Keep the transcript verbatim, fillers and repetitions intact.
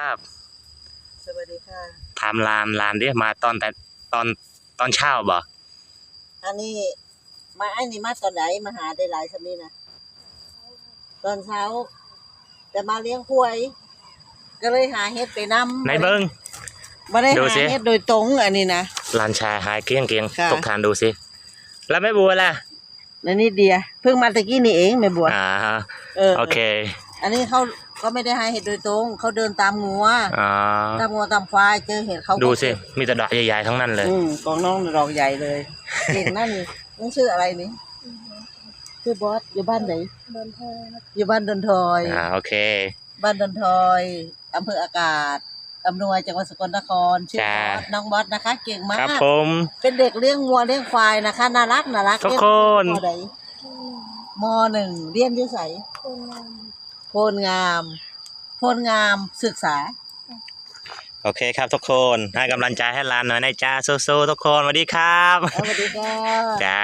ครับ สวัสดีค่ะ ถามหลาน หลานเด้ มาตอนแต่ ตอน ตอนเช้าบ่ อันนี้ มา ไอ้นี่มาตอนไหน มาหาได้หลายสามีนะ ตอนเช้า แต่มาเลี้ยงควาย ก็เลยหาเห็ดไปนำ ไหนเบิ่ง บ่ได้ ดูสิ หาเห็ดโดยตรง อันนี้นะ หลานชายหายเกลี้ยงๆ ค่ะ ทุกท่านดูสิ แล้วแม่บัวล่ะ นั่นนิดเดียว เพิ่งมาตะกี้นี่เองแม่บัว อ่า เออ โอเค อันนี้เขาก็ไม่ได้หาเห็ดโดยตรง เขาเดินตามงัว อ่า ตามงัวตามควาย เจอเห็ดเขาก็ ดูสิ เก็บ มีแต่ดอกใหญ่ๆ ทั้งนั้นเลย อืม ของน้องดอกใหญ่เลย เก่งนั่นนี่ น้องชื่ออะไรนี่ ชื่อบอส อยู่บ้านไหน ดอนทอย อยู่บ้านดอนทอย อ่า โอเค บ้านดอนทอย อำเภออากาศอำนวย จังหวัดสกลนคร ชื่อ จ้า บอส น้องบอสนะคะ เก่งมาก ครับผม เป็นเด็กเลี้ยงวัวเลี้ยงควายนะคะ น่ารัก น่ารัก ทุกคน เรียน ม.ใด ม.หนึ่ง เรียนอยู่ไส โพนงาม โพนงาม โพนงามศึกษา โอเคครับทุกคน ให้กำลังใจให้หลานหน่อยนะจ้า สู้ๆ ทุกคน สวัสดีครับ สวัสดีค่ะ จ้า